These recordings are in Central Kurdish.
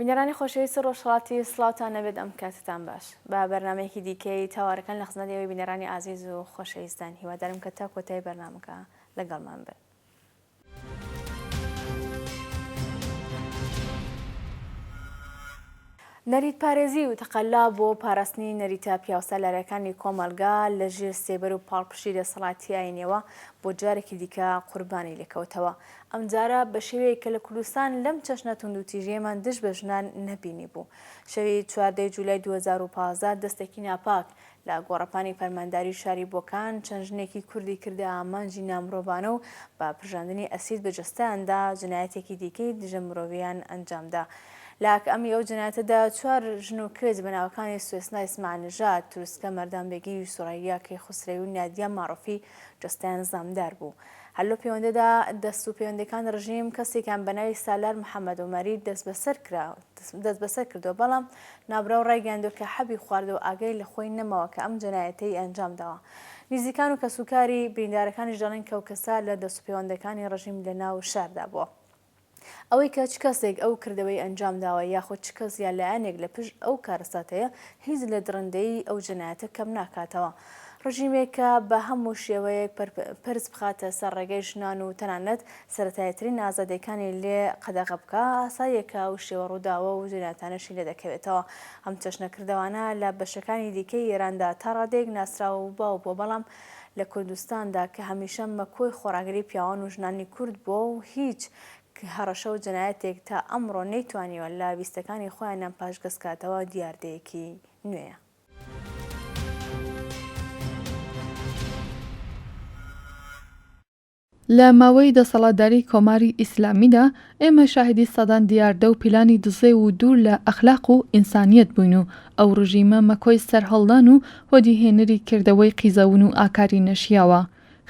بینەرانی خۆشەویستی ڕۆژهەڵاتی سڵاوتان نەبێت ئەم کاتتان باش بە بەرنمەیەکی دیکەی تاوارەکان لە خزمەت ئێوەی بینەرانی ئازیز و خۆشەویستان هیوادارم کە تا کۆتایی بەرنامەکە لەگەڵمان بن. نەریتپارێزی و تەقەلا بۆ پاراستنی نەریتە پیاوسالارەکانی کۆمەڵگا لە ژێر سێبەر و پاڵپشتی دەسەڵاتی ئاینیەوە بۆ جارێکی دیکە قوربانی لێکەوتەوە. ئەمجارە بە شێوەیەک کە لە کوردستان لەم چەشنە توندوتیژییەمان دژ بە ژنان نەبینیبوو. شەوی 14 ی جولای 2015 دەستێکی ناپاک لە گۆڕەپانی فەرمانداری شاری بۆکان چەند ژنێکی کوردی کردە ئامانجی نامرۆڤانە و بە پرژاندنی ئەسید بە جەستەیاندا جنایەتێکی دیکەی دژە مرۆڤیان ئەنجامدا. لە ئاکامی ئەو جنایەتەدا چوار ژن و کچ بە ناوەکانی سوێسنا ئیسماعیلنژاد، تروسکە مەردانبێگی و سوڕەیا کەیخوسرەوی و نادیا ماڕۆفی جەستەیان زامدار بوو. هەر لەو پێوەندەدا دەست و پێوەندەکانی ڕژیم کەسێکیان بە ناوی سالار محەمەد عومەری دەستبەسەر کرا دەستبەسەر کردووە، بەڵام ناوبراو ڕایگەیاندووە کە حەبی خواردووە و ئاگای لە خۆی نەماوە کە ئەم جەنایەتەی ئەنجام داوە. نیزیکان و کەسوکاری بریندارەکانیش دەڵێن کە ئەو کەسە لە دەستوپێوەندەکانی ڕژیم لە ناو شاردا بووە. ئەوەی کە چ کەسێک ئەو کردەوەی ئەنجام داوە یاخود چ کەس یا لایەنێک لە پشت ئەو کارەساتەیە هیچ لە دڕندەیی ئەو جەنایەتە کەم ناکاتەوە. ڕژیمێک کە بە هەموو شێوەیەک پرس بخاتە سەر ڕێگەی ژنان و تەنانەت سەرەتاییترین ئازادییەکانی لێ قەدەغە بکا، ئاساییە کە ئەو شێوە ڕووداوە و جەنایەتانەشی لێ دەکەوێتەوە. ئەم چەشنە کردەوانە لە بەشەکانی دیکەی ئێراندا تا ڕادەیەک ناسراو و باو بووە، بەڵام لە کوردستاندا کە هەمیشە مەکۆی خۆڕاگری پیاوان و ژنانی کورد بووە و هیچ هەڕەشە و جەنایەتێک تا ئەمڕۆ نەیتوانیوە لە ویستەکانی خۆیانیان پاشگەز کاتەوە، دیاردەیەکی نوێیە. لە ماوەی دەسەڵاتداری کۆماری ئیسلامیدا ئێمە شاهیدی سەدان دیاردە و پیلانی دزێو و دوور لە ئەخلاق و ئینسانیەت بووین و ئەو ڕژیمە مەکۆی سەرهەڵدان و وەدیهێنەری کردەوەی قیزەون و ئاکاری نەشیاوە.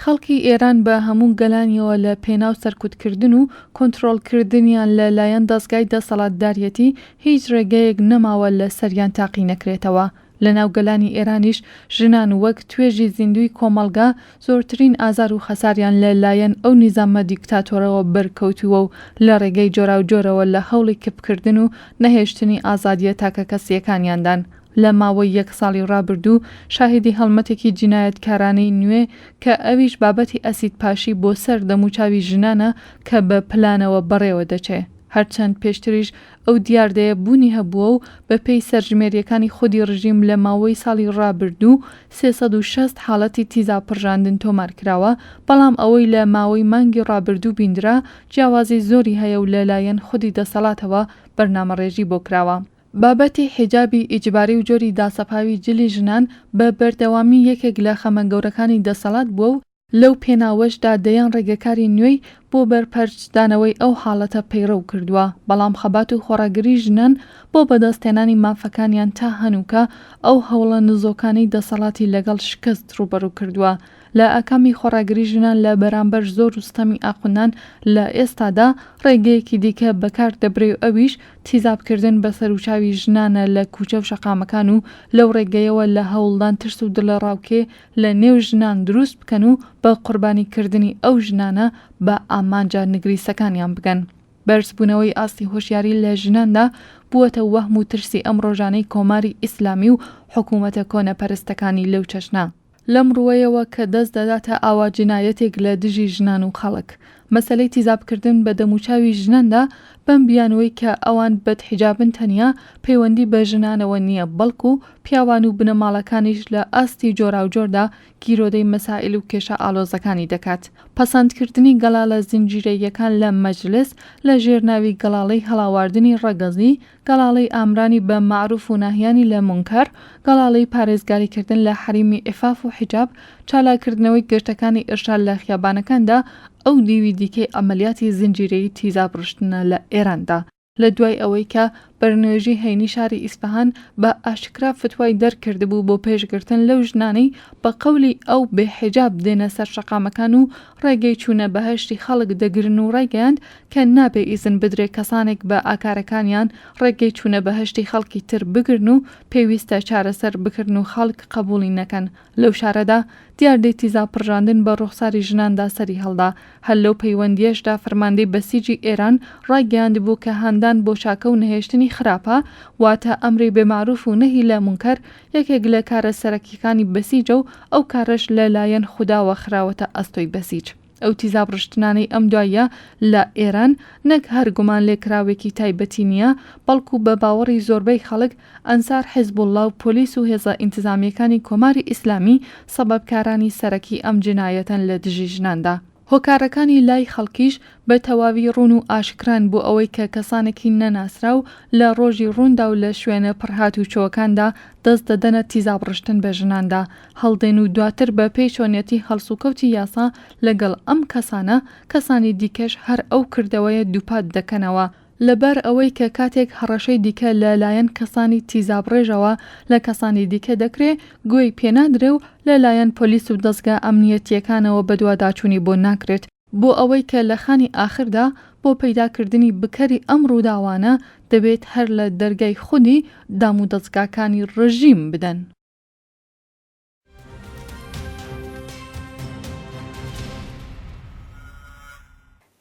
خەڵکی ئێران بە هەموو گەلانیەوە لە پێناو سەرکوتکردن و کۆنترۆڵکردنیان لە لایەن دەزگای دەسەڵاتداریەتی هیچ ڕێگەیەک نەماوە لە سەریان تاقی نەکرێتەوە. لە ناو گەلانی ئێرانیش ژنان وەک توێژی زیندووی کۆمەڵگا زۆرترین ئازار و خەساریان لە لایەن ئەو نیزامە دیکتاتۆرەوە بەر کەوتووە و لە ڕێگەی جۆراوجۆرەوە لە هەوڵی کپکردن و نەهێشتنی ئازادییە تاکەکەسییەکانیاندان. لە ماوەی یەک ساڵی ڕابردوو شاهیدی هەڵمەتێکی جینایەتکارانەی نوێ کە ئەویش بابەتی ئەسیدپاشی بۆ سەر دەموچاوی ژنانە کە بە پلانەوە بەڕێوە دەچێ. هەرچەند پێشتریش ئەو دیاردەیە بوونی هەبووە و بەپێی سەرژمێرییەکانی خودی ڕژیم لە ماوەی ساڵی ڕابردوو 360 حاڵەتی تیزاب پڕژاندن تۆمار کراوە، بەڵام ئەوەی لە ماوەی مانگی ڕابردوو بیندرا جیاوازی زۆری هەیە و لەلایەن خودی دەسەڵاتەوە بەرنامەڕێژی بۆ کراوە. بابەتی حیجابی ئیجباری و جۆری داسەپاوی جلی ژنان بە بەردەوامی یەکێک لە خەمە گەورەکانی دەسەڵات بووە و لەو پێناوەشدا دەیان ڕێگەکاری نوێی بۆ بەرپەرچدانەوەی ئەو حاڵەتە پەیڕەو کردووە، بەڵام خەبات و خۆڕاگری ژنان بۆ بەدەستهێنانی مافەکانیان تا هەنووکە ئەو هەوڵە نزۆکانەی دەسەڵاتی لەگەڵ شکست ڕووبەڕوو کردووە. لە ئاکامی خۆڕاگری ژنان لە بەرامبەر زۆر و ستەمی ئاخوندان لە ئێستادا ڕێگەیەکی دیکە بەکار دەبرێ و ئەویش تیزابکردن بە سەروچاوی ژنانە لە کوچە و شەقامەکان و لەو ڕێگەیەوە لە هەوڵدان ترس و دڵەڕاوکێ لە نێو ژنان دروست بکەن و بە قوربانی کردنی ئەو ژنانە بە ئامانجە نگریسەکانیان بگەن. بەرزبوونەوەی ئاستی هۆشیاری لە ژناندا بووەتە وەهم و ترسی ئەم ڕۆژانەی کۆماری ئیسلامی و حکوومەتە کۆنەپەرستەکانی لەو چەشنە. لەم ڕووەیەوە کە دەست دەداتە ئاوا جینایەتێک لە دژی ژنان و خەڵک. مەسەلەی تیزابکردن بە دەموچاوی ژناندا بەم بیانووەی کە ئەوان بەدحیجابن تەنیا پەیوەندی بە ژنانەوە نییە بەڵکو پیاوان و بنەماڵەکانیش لە ئاستی جۆراوجۆردا گیرۆدەی مەسائیل و کێشە ئالۆزەکانی دەکات. پەسەندکردنی گەڵاڵە زنجیرەییەکان لە مەجلس لە ژێر ناوی گەڵاڵەی هەڵاواردنی ڕەگەزی، گەڵاڵەی ئامرانی بە مەعروف و ناهیانی لە مونکەر، گەڵاڵەی پارێزگاریکردن لە حەریمی عیفاف و حیجاب، چالاککردنەوەی گەشتەکانی ئیرشاد لە خیابانەکاندا، ئەو دیوی دیکەی عەمەلیاتی زنجیرەیی تیزاب ڕشتنە لە ئێراندا. لە دوای ئەوەی کە بەرنوێژی هەینی شاری ئیسفەهان بە ئاشکرا فتوای دەرکردبوو بۆ پێشگرتن لەو ژنانەی بە قەولی ئەو بێ حیجاب دێنە سەر شەقامەکان و ڕێگەی چوونە بەهەشتی خەڵک دەگرن و ڕایگەیاند کە نابێ ئیزن بدرێ کەسانێک بە ئاکارەکانیان ڕێگەی چوونە بەهەشتی خەڵکی تر بگرن و پێویستە چارەسەر بکرن و خەڵک قەبووڵی نەکەن لەو شارەدا دیاردەی تیزاب پڕژاندن بە ڕوخساری ژناندا سەری هەڵدا. هەر لەو پەیوەندییەشدا فەرماندەی بەسیجی ئێران ڕایگەیاندبوو کە هاندان بۆ چاکە و نەهێشتنی. کردنی خراپە واتە ئەمری بە مەعروف و نەهی لە مونکەر یەکێک لە کارە سەرەکیەکانی بەسیجە و ئەو کارەش لە لایەن خوداوە خراوەتە ئەستۆی بەسیج. ئەو تیزابڕشتنانەی ئەم دواییە لە ئێران نەک هەر گومانلێکراوێکی تایبەتی نییە، بەڵکوو بە باوەڕی زۆربەی خەڵک، ئەنسار حیزبوڵڵا و پۆلیس و هێزە ئینتزامییەکانی کۆماری ئیسلامی سەبەبکارانی سەرەکی ئەم جینایەتەن لە دژی ژناندا. هۆکارەکانی لای خەڵکیش بە تەواوی ڕوون و ئاشکران بۆ ئەوەی کە کەسانێکی نەناسراو لە ڕۆژی ڕووندا و لە شوێنە پڕ هاتوچۆوەکاندا دەست دەدەنە تیزابڕشتن بە ژناندا هەڵدێن و دواتر بە پێی چۆنیەتی هەڵسوکەوتی یاسا لەگەڵ ئەم کەسانە کەسانی دیکەش هەر ئەو کردەوەیە دووپات دەکەنەوە لەبەر ئەوەی کە کاتێک هەڕەشەی دیکە لە لایەن کەسانی تیزابڕێژەوە لە کەسانی دیکە دەکرێ گوێی پێنادرێ و لە لایەن پۆلیس و دەزگا ئەمنیەتییەکانەوە بەدواداچوونی بۆ ناکرێت بۆ ئەوەی کە لە خانی ئاخردا بۆ پەیداکردنی بکەری ئەم ڕووداوانە دەبێت هەر لە دەرگای خودی دامودەزگاکانی ڕژیم بدەن.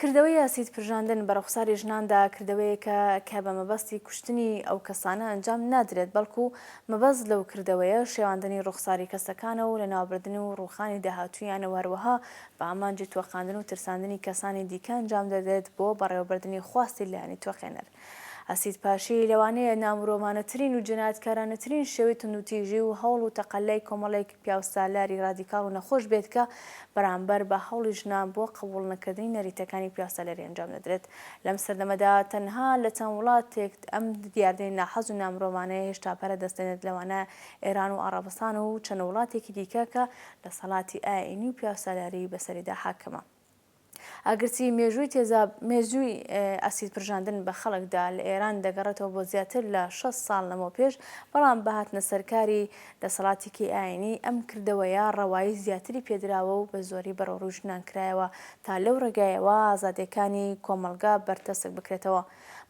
کردەوەی ئاسید پرژاندن بە ڕوخساری ژناندا کردەوەیەکە کە بە مەبەستی کوشتنی ئەو کەسانە ئەنجام نادرێت، بەڵکو مەبەست لەو کردەوەیە شێواندنی ڕوخساری کەسەکانە و لەناوبردن و ڕووخانی داهاتوویانە و هەروەها بە ئامانجی تۆقاندن و ترساندنی کەسانی دیکە ئەنجام دەدرێت بۆ بەڕێوەبردنی خواستی لایەنی تۆقێنەر. ئاسیدپاشی لەوانەیە نامرۆڤانەترین و جەنایەتکارانەترین شێوەی توندوتیژی و هەوڵ و تەقەلای کۆمەڵێک پیاوسالاری ڕادیکاڵ و نەخۆش بێت کە بەرامبەر بە هەوڵی ژنان بۆ قبوڵنەکردنی نەریتەکانی پیاوسالاری ئەنجام دەدرێت. لەم سەردەمەدا تەنها لە چەند وڵاتێک ئەم دیاردەی ناحەز و نامرۆڤانەیە هێشتا پەرە دەستێنێت لەوانە ئێران و عەڕەبستان و چەند وڵاتێکی دیکە کە دەسەڵاتی ئایینی و پیاوسالاری بەسەریدا حاکمە. ئەگەرچی مێژووی تێزاب مێژووی ئەسید پرژاندن بە خەڵکدا لە ئێران دەگەڕێتەوە بۆ زیاتر لە 60 ساڵ لەمەوپێش، بەڵام بە هاتنە سەرکاری دەسەڵاتێکی ئایینی ئەم کردەوەیە ڕەوایی زیاتری پێدراوە و بە زۆری بەرەوڕووی ژنان کرایەوە تا لەو ڕێگایەوە ئازادییەکانی کۆمەڵگا بەرتەسک بکرێتەوە.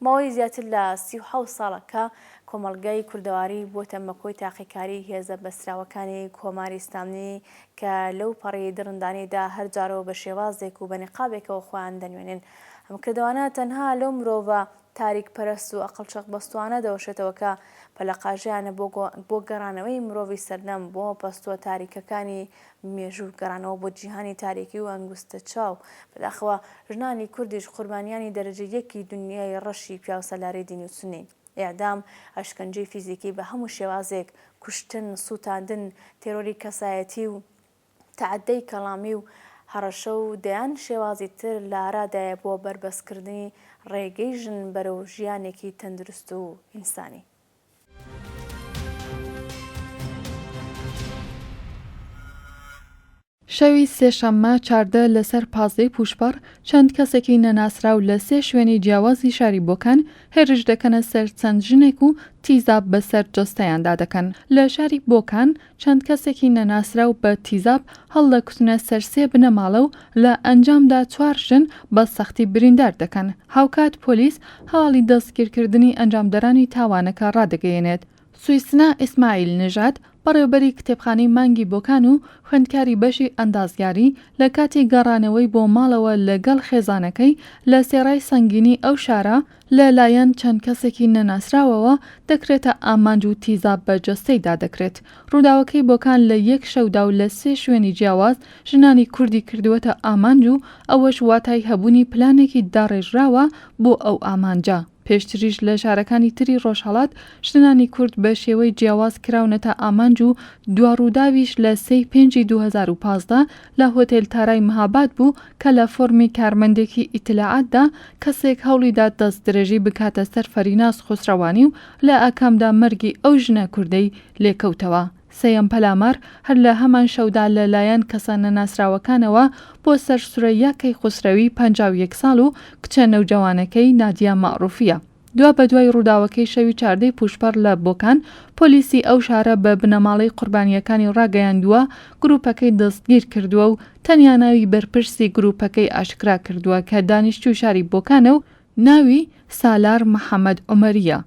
ماوەی زیاتر لە 37 ساڵە کە کۆمەڵگای کوردەواری بووەتە مەکۆی تاقیکاریی هێزە بەستراوەکانی کۆماری ئیسلامی کە لەو پەڕی دڕندانەیدا هەر جارەو بە شێوازێک و بە نیقابێکەوە خۆیان دەنوێنن. ئەم کردەوانە تەنها لەو مرۆڤە تاریک پەرست و ئەقڵ چەقبەستووانە دەوەشێتەوە کە پەلەقاژەیانە بۆ بۆ گەڕانەوەی مرۆڤی سەردەم بۆ پەستووە تاریکەکانی مێژوو، گەڕانەوە بۆ جیهانی تاریکی و ئەنگوستەچاو. بەداخەوە ژنانی کوردیش قوربانیانی دەرەجە یەکی دونیای ڕەشی پیاوسالاری دینی و سوننین. ئێعدام، ئەشکەنجەی فیزیکی بە هەموو شێوازێک، کوشتن، سووتاندن، تێرۆری کەسایەتی و تەعەدای کەڵامی و هەڕەشە و دەیان شێوازی تر لە ئارادایە بۆ بەربەستکردنی ڕێگەی ژن بەرەو ژیانێکی تەندروست و ئینسانی. شەوی سێشەممە 14 لەسەر پازدەی پووشپەڕ چەند کەسێکی نەناسراو لە سێ شوێنی جیاوازی شاری بۆکان هێرش دەکەنە سەر چەند ژنێک و تیزاب بەسەر جەستەیاندا دەکەن. لە شاری بۆکان چەند کەسێکی نەناسراو بە تیزاب هەڵدەکوتنە سەر سێ بنەماڵە و لە ئەنجامدا چوار ژن بە سەختی بریندار دەکەن. هاوکات پۆلیس هەواڵی دەستگیرکردنی ئەنجامدەرانی تاوانەکە ڕادەگەیەنێت. سویسنا ئیسماعیل نژاد، بەڕێوەبەری کتێبخانەی مانگی بۆکان و خوێندکاری بەشی ئەندازیاری، لە کاتی گەڕانەوەی بۆ ماڵەوە لە گەڵ خێزانەکەی لە سێڕای سەنگینی ئەو شارە، لە لایەن چەند کەسێکی نەناسراوەوە دەکرێتە ئامانج و تیزاب بە جەستەیدا دەکرێت. ڕووداوەکەی بۆکان لە یەک شەودا و لە سێ شوێنی جیاواز ژنانی کوردی کردووەتە ئامانج و ئەوەش واتای هەبوونی پلانێکی داڕێژراوە بۆ ئەو ئامانجە. پێشتریش لە شارەکانی تری ڕۆژهەڵات ژنانی کورد بە شێوەی جیاواز کراونەتە ئامانج و دوا ڕووداویش لە سێی پێنجی 2015 لە هۆتێل تارای مهاباد بوو کە لە فۆرمی کارمەندێکی ئیتلاعاتدا کەسێک هەوڵیدا دەستدرێژی بکاتە سەر فەریناز خوسرەوانی و لە ئاکامدا مەرگی ئەو ژنە کوردەی لێکەوتەوە. سێیەم پەلامار هەر لە هەمان شەودا لە لایەن کەسە نەناسراوەکانەوە بۆ سەر سورەیا کەیخوسرەوی 51 ساڵ و کچە نەوجەوانەکەی نادیا مەعروفییە. دوابەدوای ڕووداوەکەی شەوی چاردەی پووشپەڕ لە بۆکان، پۆلیسی ئەو شارە بە بنەماڵەی قوربانییەکانی ڕاگەیاندووە گرووپەکەی دەستگیر کردووە و تەنیا ناوی بەرپرسی گرووپەکەی ئاشکرا کردووە کە دانیشتووی شاری بۆکانە و ناوی سالار محەمەد عومەرییە.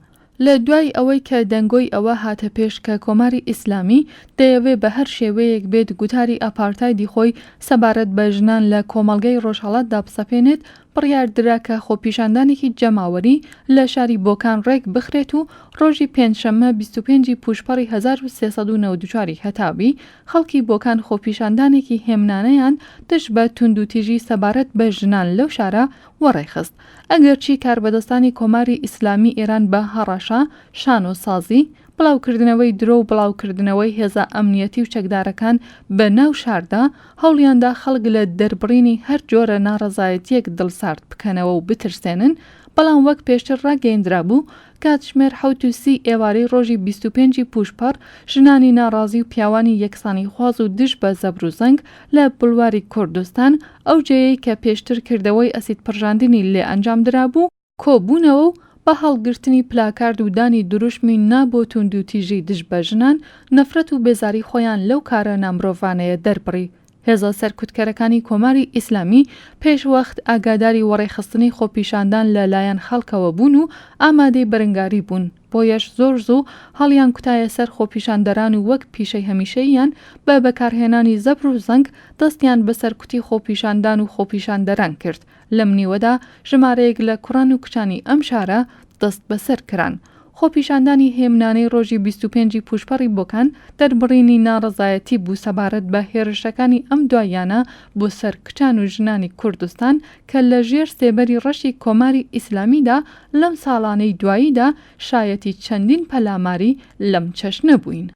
لە دوای ئەوەی کە دەنگۆی ئەوە هاتە پێش کە کۆماری ئیسلامی دەیەوێ بە هەر شێوەیەک بێت گوتاری ئاپارتایدی خۆی سەبارەت بە ژنان لە کۆمەڵگەی ڕۆژهەڵاتدا بسەپێنێت، بڕیار درا کە خۆپیشاندانێکی جەماوەری لە شاری بۆکان ڕێک بخرێت و ڕۆژی پێنجشەممە 25 ی پووشپەڕی 1394 ی هەتاوی خەڵکی بۆکان خۆپیشاندانێکی هێمنانەیان دژ بە توندوتیژی سەبارەت بە ژنان لەو شارە وەڕێخست. ئەگەرچی کاربەدەستانی کۆماری ئیسلامی ئێران بە هەڕەشە، شانۆسازی، بڵاوکردنەوەی درۆ و بڵاوکردنەوەی هێزە ئەمنیەتی و چەکدارەکان بە ناو شاردا، هەوڵیان دا خەڵک لە دەربڕینی هەر جۆرە ناڕەزایەتییەک دڵسارد بکەنەوە و بترسێنن، بەڵام وەک پێشتر ڕاگەیەندرابوو، کاتژمێر 7:30 ئێوارەی ڕۆژی 25 ی پووشپەڕ، ژنانی ناڕازی و پیاوانی یەکسانیخواز و دژ بە زەبروزەنگ لە بڵواری کوردستان، ئەو جێیەی کە پێشتر کردەوەی ئەسیدپڕژاندنی لێ ئەنجام درابوو، کۆبوونەوە و بە هەڵگرتنی پلاکارد و دانی دروشمی نا بۆ تووندوتیژی دژ بە ژنان، نەفرەت و بێزاری خۆیان لەو کارە نامرۆڤانەیە دەربڕی. هێزە سەرکوتکەرەکانی کۆماری ئیسلامی پێشوەخت ئاگاداری وەڕێخستنی خۆپیشاندان لە لایەن خەڵکەوە بوون و ئامادەی بەرنگاری بوون، بۆیەش زۆر زوو هەڵیانکوتایە سەر خۆپیشاندەران و وەک پیشەی هەمیشەییان بە بەکارهێنانی زەبر و زەنگ دەستیان بە سەرکوتی خۆپیشاندان و خۆپیشاندەران کرد. لەم نیوەدا ژمارەیەک لە کوڕان و کچانی ئەم شارە دەستبەسەر کران. خۆپیشاندانی هێمنانەی ڕۆژی 25 ی پووشپەڕی بۆکان دەربڕینی ناڕەزایەتی بوو سەبارەت بە هێرشەکانی ئەم دواییانە بۆ سەر کچان و ژنانی کوردستان کە لە ژێر سێبەری ڕەشی کۆماری ئیسلامیدا لەم ساڵانەی دواییدا شایەتی چەندین پەلاماری لەم چەشنە بووین.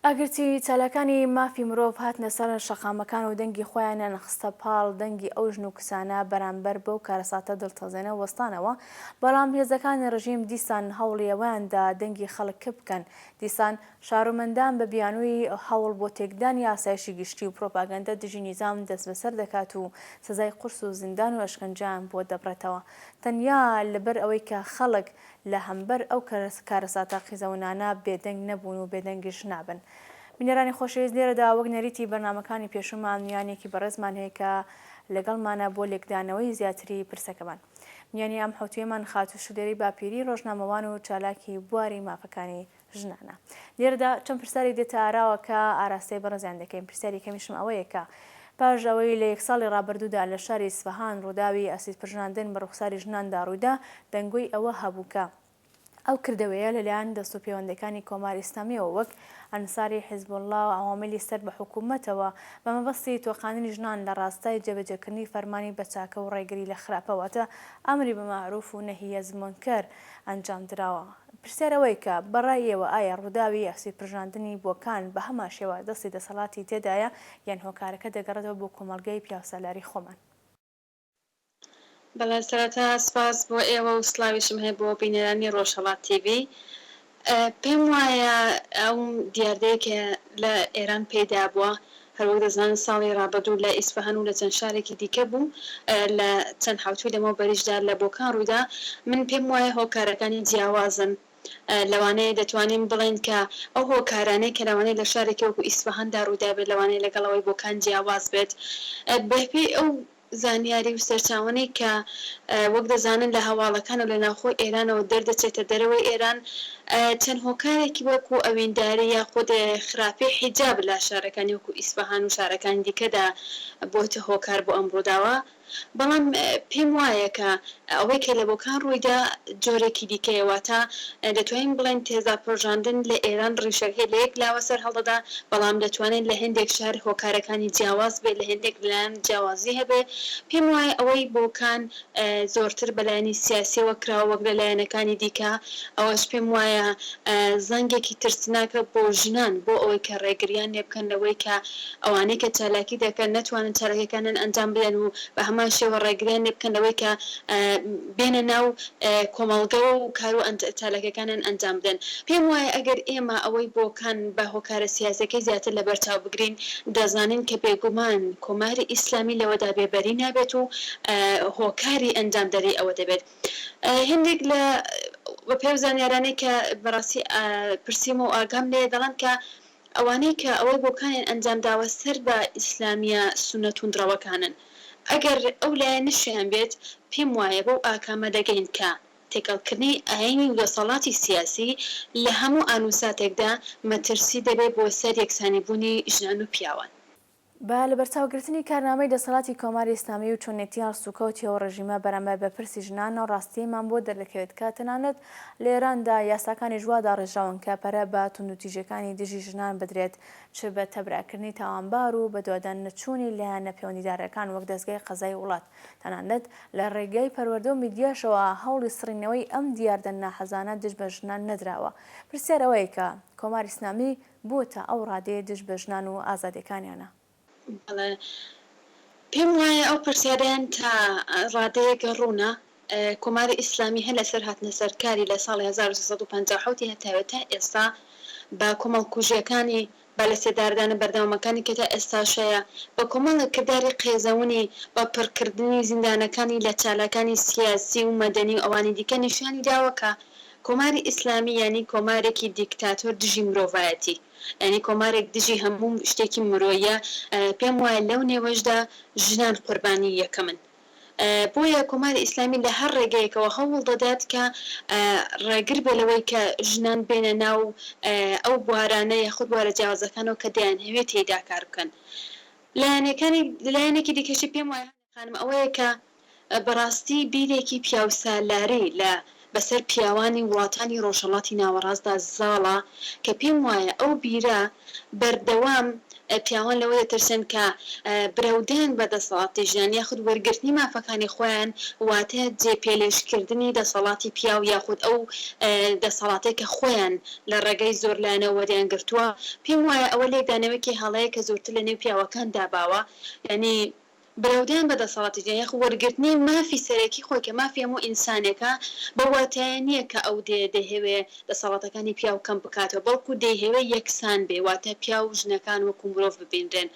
ئەگەرچی چالاکانی مافی مرۆڤ هاتنە سەر شەقامەکان و دەنگی خۆیانیان خستە پاڵ دەنگی ئەو ژن و کچانە بەرامبەر بەو کارەساتە دڵتەزێنە وەستانەوە، بەڵام هێزەکانی ڕژیم دیسان هەوڵی ئەوەیان دا دەنگی خەڵک کپ بکەن. دیسان شارومەندان بە بیانووی هەوڵ بۆ تێکدانی ئاسایشی گشتی و پرۆپاگەندە دژی نیزام دەستبەسەر دەکات و سزای قورس و زیندان و ئەشکەنجەیان بۆ دەبڕێتەوە. تەنیا لەبەر ئەوەی کە خەڵک لە هەمبەر ئەو کارەساتە قیزەونانە بێدەنگ نەبوون و بێدەنگیش نابن. بینەرانی خۆشەویست لێرەدا وەک نەریتی بەرنامەکانی پێشوومان میوانێکی بەڕێزمان هەیە کە لەگەڵمانە بۆ لێکدانەوەی زیاتری پرسەکەمان. میوانی ئەم حەوتوویەمان خاتوو شلێری باپیری ڕۆژنامەوان و چالاکی بواری مافەکانی ژنانە. لێرەدا چەند پرسیارێک دێتە ئاراوە کە ئاراستەی بەڕێزیان دەکەین، پرسیاری یەکەمیشم ئەوەیە کە پاش ئەوەی لە یەک ساڵی ڕابردوودا لە شاری ئیسفەهان ڕووداوی ئەسیدپرژاندن بە ڕوخساری ژناندا ڕوویدا، دەنگۆی ئەوە هەبوو کە ئەو کردەوەیە لەلایەن دەستوپێوەندەکانی کۆماری ئیسلامییەوە وەک ئەنساری حیزبوڵڵا و عەواملی سەر بە حکوومەتەوە بە مەبەستی تۆقاندنی ژنان لە ڕاستای جێبەجێکردنی فەرمانی بە چاکە و ڕێگری لە خراپە واتە ئەمری بە مەعرووف و نەهی از مونکەر ئەنجام دراوە. پرسیار ئەوەیە کە بە ڕای ئێوە ئایا ڕووداوی ئەسیدپرژاندنی بۆکان بە هەمان شێوە دەستی دەسەڵاتی تێدایە یان هۆکارەکە دەگەڕێتەوە بۆ کۆمەڵگەی پیاوسالاری خۆمان؟ بەڵێ سەرەتا سپاس بۆ ئێوە و سڵاویشم هەیە بۆ بینەرانی ڕۆژهەڵات تیڤی. پێم وایە ئەو دیاردەیە کە لە ئێران پەیدا بووە هەروەک دەزانن ساڵی ڕابردوو لە ئیسفەهان و لە چەند شارێکی دیکە بوو لە چەند حەوتووی لەمەوبەریشدا لە بۆکان ڕوویدا من پێم وایە هۆکارەکانی جیاوازن لەوانەیە دەتوانین بڵێین کە ئەو هۆکارانەی کە لەوانەیە لە شارێکی وەکو ئیسفەهاندا ڕوویدابێت لەوانەیە لەگەڵ ئەوەی بۆکان جیاواز بێت بەپێی ئەو زانیاری و سەرچاوانەی کە وەک دەزانن لە هەواڵەکان و لە ناوخۆی ئێرانەوە دەردەچێتە دەرەوەی ئێران چەند هۆکارێکی وەکو ئەوینداری یاخود خراپی حیجاب لە شارەکانی وەکو ئیسفەهان و شارەکانی دیکەدا بۆتە هۆکار بۆ ئەم ڕووداوە بەڵام پێم وایە کە ئەوەی کە لە بۆکان ڕوویدا جۆرێکی دیکەیە واتە دەتوانین بڵێین تێزابپڕژاندن لە ئێران ڕیشەکەی لە یەک لاوە سەر هەڵدەدا، بەڵام دەتوانێت لە هێندێک شار هۆکارەکانی جیاواز بێت، لە هێندێک لایەن جیاوازی هەبێ. پێم وایە ئەوەی بۆکان زۆرتر بە لایەنی سیاسییەوە کراوە وەک لە لایەنەکانی دیکە، ئەوەش پێم وایە زەنگێکی ترسناکە بۆ ژنان بۆ ئەوەی کە ڕێگریان لێ بکەن لەوەی کە ئەوانەی کە چالاکی دەکەن نەتوانن چالاکیەکانیان ئەنجام بدەن و بە هەمان شێوە ڕێگریان لێ بکەن لەوەی کە بێنە ناو کۆمەڵگەوە و کار و چالاکیەکانیان ئەنجام بدەن. پێم وایە ئەگەر ئێمە ئەوەی بۆکان بە هۆکارە سیاسیەکەی زیاتر لەبەر چاو بگرین دەزانین کە بێگومان کۆماری ئیسلامی لەوەدا بێبەری نابێت و هۆکاری ئەنجامدەری ئەوە دەبێت. هێندێک لە بە پێی ئەو زانیارانەی کە بەڕاستی پرسیومە و ئاگام لێیە دەڵێن کە ئەوانەی کە ئەوەی بۆکانیان ئەنجام داوە سەر بە ئیسلامیە سوننە توندڕەوەکانن. ئەگەر ئەو لایەنەشیان بێت پێم وایە بەو ئاکامە دەگەین کە. تێکەڵکردنی ئایینی و دەسەڵاتی سیاسی لە هەموو ئان و ساتێکدا مەترسی دەبێ بۆ سەر یەکسانیبوونی ژنان و پیاوان. بە لەبەرچاوگرتنی کارنامەی دەسەڵاتی کۆماری ئیسلامی و چۆنێتی هەڵسوکەوتی ئەو ڕێژیمە بەرامبەر بە پرسی ژنان، ئەو ڕاستییەمان بۆ دەردەکەوێت کە تەنانەت لە ئێراندا یاساکانیش وا داڕێژراون کە پەرە بە توندوتیژییەکانی دژی ژنان بدرێت چ بە تەبرئەکردنی تاوانبار و بەدوادانەچوونی لایەنە پێوەندیدارەکان وەک دەزگای قەزای وڵات تەنانەت لە ڕێگای پەروەردە و میدیاشەوە هەوڵی سڕینەوەی ئەم دیاردە ناحەزانە دژ بە ژنان نەدراوە. پرسیار ئەوەیە کە کۆماری ئیسلامی بۆ تا ئەو ڕادەیە دژ بە ژنان و ئازادیەکانیانە؟ بەڵێ، پێم وایە ئەو پرسیارەیان تا ڕادەیەک ڕوونە. کۆماری ئیسلامی هەر لەسەر هاتنەسەرکاری لە ساڵی 1357 ی هەتاوێ تا ئێستا بە کۆمەڵکوژییەکانی، بە لەسێدارەدانە بەردەوامەکانی کە تا ئێستاش هەیە، بە کۆمەڵێک کرداری قێزەونی، بە پڕکردنی زیندانەکانی لە چالاکانی سیاسی و مەدەنی و ئەوانی دیکە نیشانی داوە کە کۆماری ئیسلامی یانی کۆمارێکی دیکتاتۆر دژی مرۆڤایەتی، یانی کۆمارێک دژی هەموو شتێکی مرۆییە، پێم وایە لەو نێوەشدا ژنان قوربانی یەکەمن. بۆیە کۆماری ئیسلامی لە هەر ڕێگەیەکەوە هەوڵ دەدات کە ڕێگر بێ لەوەی کە ژنان بێنە ناو ئەو بوارانە یاخود بوارە جیاوازەکانەوە کە دەیانهەوێ تێیدا کار بکەن. لایەنەکانی لایەنێکی دیکەشی پێم وایە خانم ئەوەیە کە بەڕاستی بیرێکی پیاوسالاری لە بەسەر پیاوانی وڵاتانی ڕۆژهەڵاتی ناوەڕاستدا زاڵە کە پێم وایە ئەو بیرە بەردەوام پیاوان لەوە دەترسێن کە برەودان بە دەسەڵاتی ژنان یاخود وەرگرتنی مافەکانی خۆیان واتە جێ پێلێژکردنی دەسەڵاتی پیاو یاخود ئەو دەسەڵاتەی کە خۆیان لە ڕێگەی زۆرلایەنەوە وەریان گرتووە پێم وایە ئەوە لێکدانەوەیەکی هەڵەیە کە زۆرتر لە نێو پیاوەکاندا باوە یانی برەودان بە دەسەڵاتی جیهان یاخود وەرگرتنی مافی سەرەکی خۆی کە مافی هەموو ئینسانێکە بەو واتایە نییە کە ئەو دێ دەیهەوێ دەسەڵاتەکانی پیاو کەم بکاتەوە بەڵکو دەیهەوێ یەکسان بێ واتە پیاو و ژنەکان وەکو مرۆڤ ببینرێن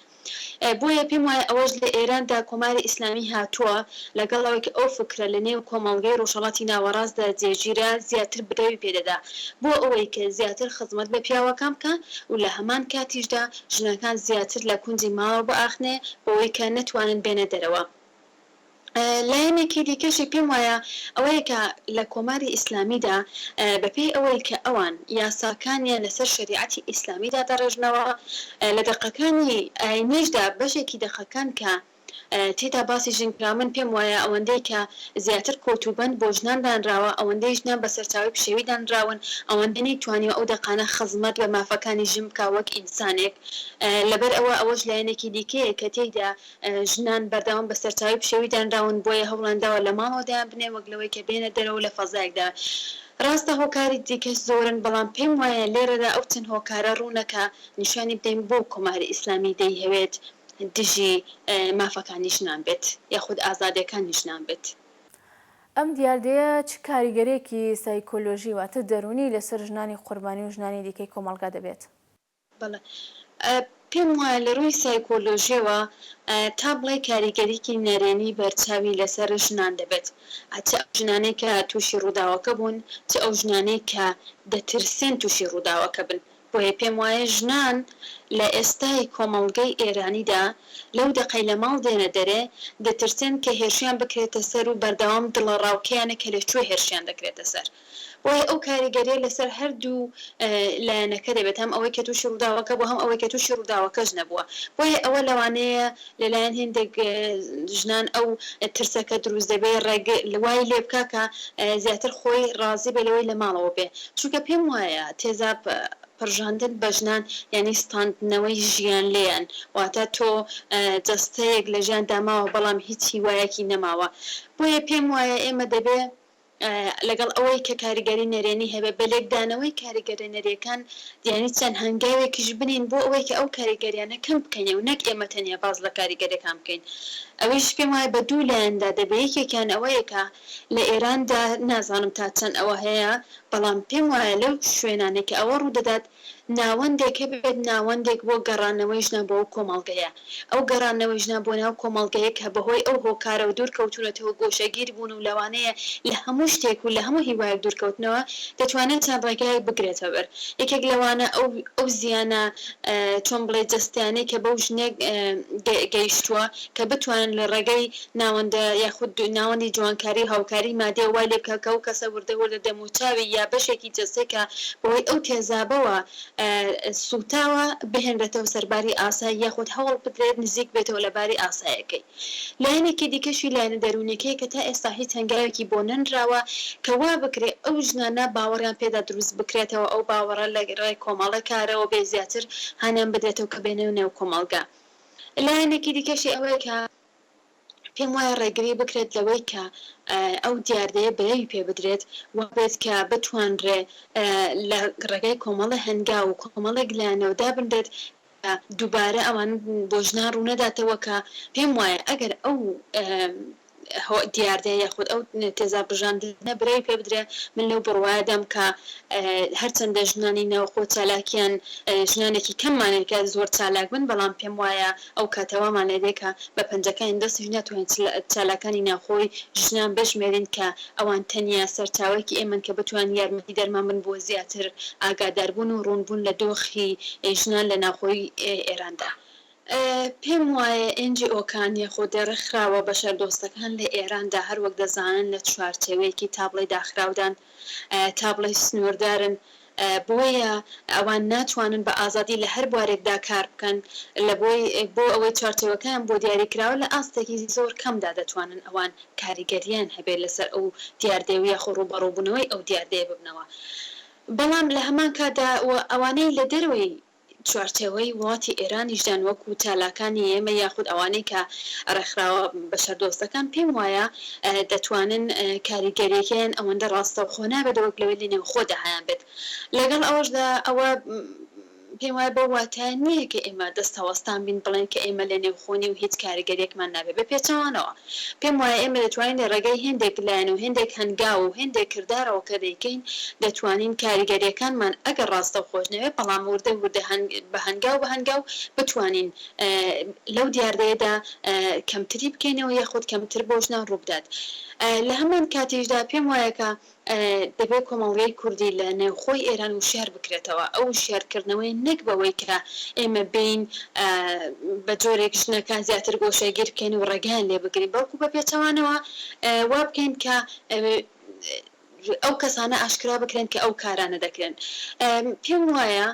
بۆیە پێم وایە ئەوەش لە ئێراندا کۆماری ئیسلامی هاتووە لەگەڵ ئەوەی کە ئەو فکرە لە نێو کۆمەڵگەی ڕۆژهەڵاتی ناوەڕاستدا جێگیرە زیاتر برەوی پێ دەدا بۆ ئەوەی کە زیاتر خزمەت بە پیاوەکان بکا و لە هەمان کاتیشدا ژنەکان زیاتر لە کونجی ماڵەوە بئاخنێ بەوەی کە نەتوانن بێنە دەرەوە. لایەنێکی دیکەشی پێم وایە ئەوەیە کە لە کۆماری ئیسلامیدا بە پێی ئەوەی کە ئەوان یاساکانیان لەسەر شەریعەتی ئیسلامی دادەڕێژنەوە لە دەقەکانی ئایینیشدا بەشێکی دەقەکان کە تێدا باسی ژن کرا، من پێم وایە ئەوەندەی کە زیاتر کۆت و بەند بۆ ژنان دانراوە، ئەوەندەی ژنان بە سەرچاوەی پشێوی دانراون، ئەوەندە نەیتوانیوە ئەو دەقانە خزمەت بە مافەکانی ژن بکا وەک ئینسانێک. لەبەر ئەوە ئەوەش لایەنێکی دیکەیە کە تێیدا ژنان بەردەوام بە سەرچاوەی پشێوی دانراون، بۆیە هەوڵیان داوە لە ماڵەوە دایانبنێن وەک لەوەی کە بێنە دەرەوە لە فەزایەکدا. ڕاستە هۆکاری دیکەش زۆرن، بەڵام پێم وایە لێرەدا ئەو چەند هۆکارە ڕوونە کە نیشانی بدەین بۆ کۆماری ئیسلامی دەیهەوێت دژی مافەکانی ژنان بێت یاخود ئازادیەکانی ژنان بێت. ئەم دیاردەیە چ کاریگەریەکی سایکۆلۆژی واتە دەروونی لەسەر ژنانی قوربانی و ژنانی دیکەی کۆمەڵگا دەبێت؟ بەڵێ پێم وایە لە ڕووی سایکۆلۆژیەوە تا بڵێی کاریگەریی نەرێنی بەرچاوی لەسەر ژنان دەبێت چ ئەو ژنانەی کە تووشی ڕووداوەکە بوون چ ئەو ژنانەی کە دەترسێن تووشی ڕووداوەکە بن بۆیە پێم وایە ژنان لە ئێستای کۆمەڵگەی ئێرانیدا لەو دەقەی لە ماڵ دێنە دەرێ دەترسێن کە هێرشیان بکرێتە سەر و بەردەوام دڵەڕاوکێیانە کە لە کوێ هێرشیان دەکرێتە سەر. بۆیە ئەو کاریگەرییە لەسەر هەردوو لایەنەکە دەبێت هەم ئەوەی کە تووشی ڕووداوەکە بووە هەم ئەوەی کە تووشی ڕووداوەکەش نەبووە. بۆیە ئەوە لەوانەیە لەلایەن هێندێک ژنان ئەو ترسەکە دروست دەبێ ڕێگ وای لێ بکا کە زیاتر خۆی ڕازی بێ لەوەی لە ماڵەوە بێ چونکە پێم وایە تێزاب پڕژاندن بە ژنان یانی ستاندنەوەی ژیان لێیان واتە تۆ جەستەیەک لە ژیاندا ماوە بەڵام هیچ هیوایەکی نەماوە بۆیە پێم وایە ئێمە دەبێ لەگەڵ ئەوەی کە کاریگەری نەرێنی هەبێت، بە لێکدانەوەی کاریگەرە نەرێکان یانی چەند هەنگاوێکیش بنێین بۆ ئەوەی کە ئەو کاریگەریانە کەم بکەینەوە نەک ئێمە تەنیا باس لە کاریگەریەکان بکەین. ئەوەیش پێم وایە بە دوو لایەندا دەبێ، یەکێکیان ئەوەیە کە لە ئێراندا نازانم تا چەند ئەوە هەیە، بەڵام پێم وایە لەو شوێنانەی کە ئەوە ڕوو دەدات. ناوەندێک هەبێت، ناوەندێک بۆ گەڕانەوەی ژنان بۆ ئەو کۆمەڵگەیە. ئەو گەڕانەوەی ژنان بۆ ناو کۆمەڵگەیە کە بەهۆی ئەو هۆکارەوە دوور کەوتوونەتەوە، گۆشەگیر بوون و لەوانەیە لە هەموو شتێک و لە هەموو هیوایەک دوور کەوتنەوە، دەتوانێت چەند ڕێگایەک بگرێتە بەر. یەکێک لەوانە ئەو ئەو زیانە چۆن بڵێی جەستەیانەی کە بەو ژنە گەیشتووە کە بتوانن لە ڕێگەی ناوەندە یاخود ناوەندی جوانکاری و هاوکاری مادیەوە وای لێ بکات کە ئەو کەسە وردە وردە دەموچاوی یا بەشێکی جەستەی کە بەهۆی ئەو تێزابەوە سووتاوە بهێنرێتەوە سەر باری ئاسایی یاخود هەوڵ بدرێت نزیک بێتەوە لە باری ئاسایەکەی. لایەنێکی دیکەشی لایەنە دەروونیەکەیە کە تا ئێستا هیچ هەنگاوێکی بۆ نەنراوە کە وا بکرێ ئەو ژنانە باوەڕیان پێدا دروست بکرێتەوە ئەو باوەڕە لە ڕێی کۆمەڵێک کارەوە بێ زیاتر هانیان بدرێتەوە کە بێنە نێو کۆمەڵگا. لایەنێکی دیکەشی ئەوەیە کە پێم وایە ڕێگری بکرێت لەوەی کە ئەو دیاردەیە برەوی پێ بدرێت، وا بێت کە بتوانرێ لە ڕێگای کۆمەڵێ هەنگاو و کۆمەڵێک لایەنەوە دابنرێت کە دووبارە ئەوانە بۆ ژنان ڕوونەداتەوە کە پێم وایە ئەگەر ئەو دیاردەیە یاخود ئەو تێزاب ڕژاندنە برەوی پێ بدرێ من لەو بڕوایەدام کە هەرچەندە ژنانی ناوخۆ چالاکیان ژنانێکی کەممان هەیە کە زۆر چالاک بن بەڵام پێم وایە ئەو کاتە وامان لێ دێ کە بە پەنجەکانی دەستیش ناتوانین چالاکانی ناوخۆی ژنان بژمێرین کە ئەوان تەنیا سەرچاوەیەکی ئێمەن کە بتوانن یارمەتیدەرمان بن بۆ زیاتر ئاگاداربوون و ڕوونبوون لە دۆخی ژنان لە ناوخۆی ئێراندا. پێم وایە ئێن جی ئۆکان یاخود ڕێکخراوە بەشەردۆستەکان لە ئێراندا هەر وەک دەزانن لە چوارچێوەیەکی تا بڵێی داخراودان، تا بڵێی سنووردارن، بۆیە ئەوان ناتوانن بە ئازادی لە هەر بوارێکدا کار بکەن، لە بۆی بۆ ئەوەی چوارچێوەکەیان بۆ دیاری کراوە لە ئاستێکی زۆر کەمدا دەتوانن ئەوان کاریگەرییان هەبێت لەسەر ئەو دیاردەیە و یاخۆ ڕووبەڕووبوونەوەی ئەو دیاردەیە ببنەوە. بەڵام لە هەمان کاتدا و ئەوانەی لە دەرەوەی چوارچێوەی وڵاتی ئێرانیشدان وەکوو چالاکانی ئێمە یاخود ئەوانەی کە ڕێکخراوە بەشەردۆستەکان پێم وایە دەتوانن کاریگەرییەکەیان ئەوەندە ڕاستەوخۆ نابێت وەک لەوەی لە نێوخۆدا هەیانبێت. لەگەڵ ئەوەشدا ئەوە پێم وایە بەو واتایە نییە کە ئێمە دەستەوەستان بین بڵێین کە ئێمە لە نێوخۆ نین و هیچ کاریگەرییەکمان نابێت. بە پێچەوانەوە پێم وایە ئێمە دەتوانین لە ڕێگەی هێندێک لایەن و هێندێک هەنگاو و هێندێک کردارەوە کە دەیکەین دەتوانین کاریگەرییەکانمان ئەگەر ڕاستەوخۆش نەبێت بەڵام وردە وردە بە هەنگاو بە هەنگاو بتوانین لەو دیاردەیەدا کەمتری بکەینەوە یاخود کەمتر بۆ ژنان ڕووبدات. لە هەمان کاتیشدا پێم وایە کە دەبێت کۆمەڵگەی کوردی لە نێوخۆی ئێران وشیار بکرێتەوە، ئەو وشیارکردنەوەیە نەک بەوەی کە ئێمە بێین بە جۆرێک ژنەکان زیاتر گۆشەگیر بکەین و ڕێگایان لێ بگرین، بەڵکو بە پێچەوانەوە وا بکەین کە ئەو کەسانە ئاشکرا بکرێن کە ئەو کارانە دەکرێن. پێم وایە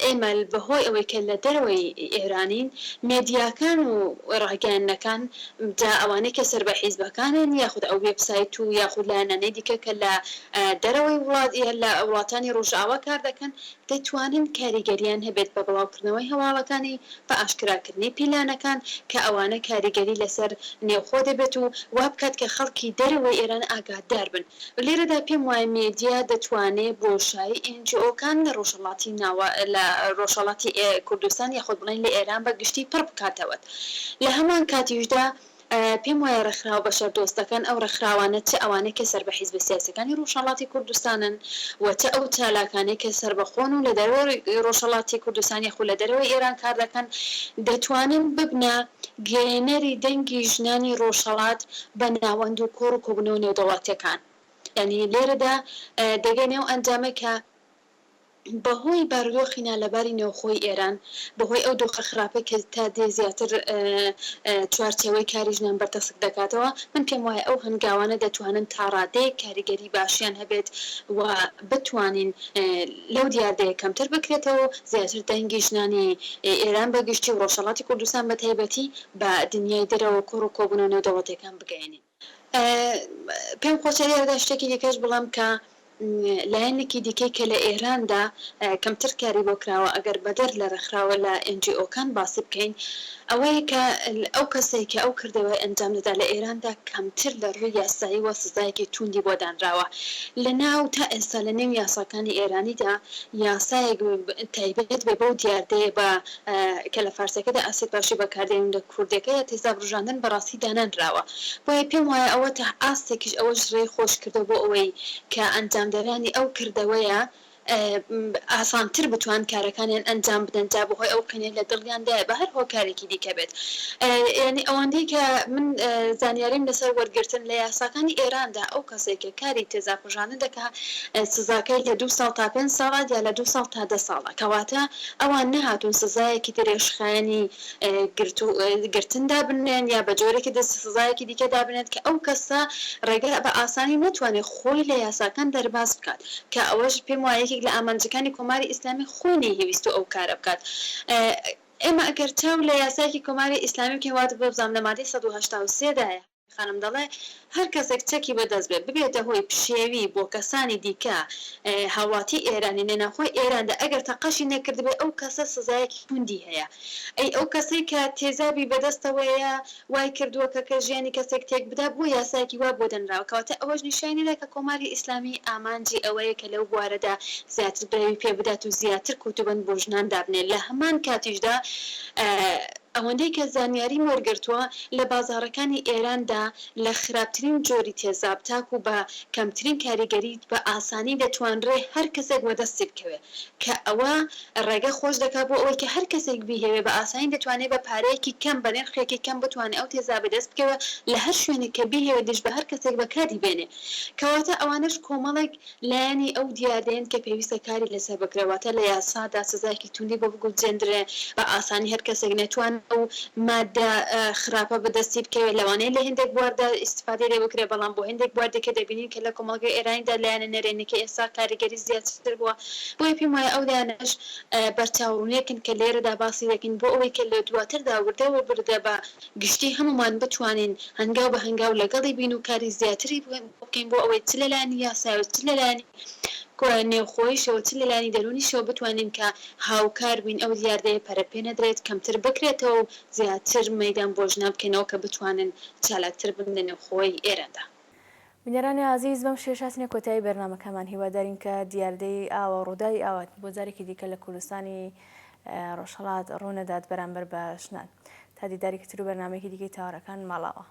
ئێمە بەهۆی ئەوەی کە لە دەرەوەی ئێرانین، مێدیاکان و ڕاگەیاندنەکان، جا ئەوانەی کە سەر بە حیزبەکانن یاخود ئەو وێبسایت و یاخود لایەنانەی دیکە کە لە دەرەوەی وڵات یا لە وڵاتانی ڕۆژئاوا کار دەکەن، دەتوانن کاریگەرییان هەبێت بە بڵاوکردنەوەی هەواڵەکانی، بە ئاشکراکردنی پیلانەکان کە ئەوانە کاریگەری لەسەر نێوخۆ دەبێت و وا بکات کە خەڵکی دەرەوەی ئێران ئاگادار بن. لێرەدا پێم وایە مێدیا دەتوانێ بۆشایی ئێن جی ئۆکان لە ڕۆژهەڵاتی ناوە لە ڕۆژهەڵاتی کوردستان یاخود بڵێین لە ئێران بە گشتی پڕ بکاتەوەت. لە هەمان کاتیشدا پێم وایە ڕێکخراوە بەشەردۆستەکان ئەو ڕێکخراوانە چ ئەوانەی کە سەر بە حیزبە سیاسیەکانی ڕۆژهەڵاتی کوردستانن و چ ئەو چالاکانەی کە سەربەخۆن و لە دەرەوەی ڕۆژهەڵاتی کوردستان یاخود لە دەرەوەی ئێران کار دەکەن دەتوانن ببنە گەیەنەری دەنگی ژنانی ڕۆژهەڵات بە ناوەند و کۆڕ و کۆبوونەوە نێودەوڵەتیەکان. یانی لێرەدا دەگەینە ئەو ئەنجامەی کە بەهۆی بارودۆخی نالەباری نێوخۆی ئێران، بەهۆی ئەو دۆخە خراپەی کە تا دێ زیاتر چوارچێوەی کاری ژنان بەرتەسک دەکاتەوە، من پێم وایە ئەو هەنگاوانە دەتوانن تا ڕادەیەک کاریگەری باشیان هەبێت و بتوانین لەو دیاردەیە کەمتر بکرێتەوە و زیاتر دەنگی ژنانی ئێران بە گشتی و ڕۆژهەڵاتی کوردستان بە تایبەتی بە دنیای دەرەوە و کۆڕ و کۆبوونەوە نێودەوڵەتییەکان بگەیەنین. پێم خۆشە لێرەدا شتێکی دیکەش بڵێم کە لایەنێکی دیکەی کە لە ئێراندا کەمتر کاری بۆ کراوە ئەگەر بەدەر لە ڕێکخراوە لە ئێن جی ئۆکان باسی بکەین ئەوەیە کە ئەو کەسەی کە ئەو کردەوەی ئەنجام دەدا لە ئێراندا کەمتر لە ڕووی یاساییوە سزایەکی تووندی بۆ دانراوە لە ناو تا ئێستا لە نێو یاساکانی ئێرانیدا یاسایەک تایبەت بێ بەو دیاردەیە بە کە لە فارسیەکەدا ئاسیدپاشی بەکاردێنن لە کوردیەکەدا تێزاب ڕژاندن بەڕاستی دانەنراوە بۆیە پێم وایە ئەوە تا ئاستێکیش ئەوەش ڕێی خۆش کردوە بۆ ئەوەی کە ئەنجامدەرانی ئەو کردەوەیە. ئاسانتر بتوان کارەکانیان ئەنجام بدەن جا بەهۆی ئەو قینەی لە دڵیاندایە بە هەر هۆکارێکی دیکە بێت یانی ئەوەندەی کە من زانیاریم لەسەر وەرگرتن لە یاساکانی ئێراندا ئەو کەسێک کە کاری تێزاب پرژاندن دەکا سزاکەی لە دوو ساڵ تا پێنج ساڵە یا لە دوو ساڵ تا دە ساڵە کەواتە ئەوان نەهاتوون سزایەکی درێژخایەنی گرتن دابنێن یا بە جۆرێکی دی سزایەکی دیکە دابنێت کە ئەو کەسە ڕێگە بە ئاسانی نەتوانێت خۆی لە یاساکان دەرباز بکات کە ئەوەش پێم وایە یەکێک لە ئامانجەکانی کۆماری ئیسلامی خۆی نەیهەویستوە ئەو کارە بکات. ئێمە ئەگەر چاو لە یاسایەکی کۆماری ئیسلامی بکەین وا بزانم لە مادەی 183 دایە. خانم دەڵێ، هەر کەسێک چەکی بە دەست بێ ببێتە هۆی پشێوی بۆ کەسانی دیکە هاوڵاتی ئێرانی لە ناوخۆی ئێراندا ئەگەر تەقەشی نەکردبێ ئەو کەسە سزایەکی توندی هەیە. ئەی ئەو کەسەی کە تێزابی بە دەستەوەیە وای کردووە کە کە ژیانی کەسێک تێک بدا بۆ یاسایەکی وا بۆ دەنراوە کەواتە ئەوەش نیشانی دەدا کە کۆماری ئیسلامی ئامانجی ئەوەیە کە لەو بوارەدا زیاتر برەوی پێ بدات و زیاتر کۆتوبەند بۆ ژنان دابنێ لە هەمان کاتیشدا ئەوەندەی کە زانیاریم وەرگرتووە لە بازاڕەکانی ئێراندا لە خراپترین جۆری تێزاب تاکوو بە کەمترین کاریگەری بە ئاسانی دەتوانرێ هەر کەسێک وەدەستی بکەوێ کە ئەوە ڕێگە خۆش دەکا بۆ ئەوەی کە هەر کەسێک بیهەوێ بە ئاسانی دەتوانێ بە پارەیەکی کەم بە نرخێکی کەم بتوانێ ئەو تێزابە دەست بکەوێ لە هەر شوێنێک کە بیهەوێ دژ بە هەر کەسێک بەکاری بێنێ کەواتە ئەوانەش کۆمەڵێک لایەنی ئەو دیاردەیەن کە پێویستە کاری لەسەر بکرێت، واتە لە یاسادا سزایەکی توندی بۆ بگونجێندرێ، بە ئاسانی هەر کەسێک نەتوانێت ئەو ماددە خراپە بەدەستی بکەوێت، لەوانەیە لە هێندێک بواردا ئیستفادەی لێ بکرێت، بەڵام بۆ هێندێک بوار دیکە دەبینین کە لە کۆمەڵگەی ئێرانیدا لایەنە نەرێنیەکەی ئێستا کاریگەری زیاتر بووە، بۆیە پێم وایە ئەو لایەنەش بەرچاوڕوونیەکن کە لێرەدا باسی دەکەین بۆ ئەوەی کە لە دواتردا وردە وردە بە گشتی هەموومان بتوانین هەنگاو بە هەنگاو لەگەڵی بین و کاری زیاتری بۆ بکەین بۆ ئەوەی چ لە لایەنی یاسایەوە چ لە لایەنی نێوخۆییشەوە چ لە لایەنی دەروونیشەوە بتوانین کە هاوکار بین ئەو دیاردەیە پەرە پێ نەدرێت کەمتر بکرێتەوە و زیاتر مەیدان بۆ ژنان بکەینەوە کە بتوانن چالاکتر بن لە نێوخۆی ئێراندا. بینەرانی ئازیز بەم شێوەیەش هاتینە کۆتایی بەرنامەکەمان هیوادارین کە دیاردەی ئاوا و ڕووداوی ئاوا بۆ جارێکی دیکە لە کوردستانی ڕۆژهەڵات ڕوونەدات بەرامبەر بە ژنان تا دیدارێکی تر و بەرنامەیەکی دیکەی تاوەرەکان ماڵاوا.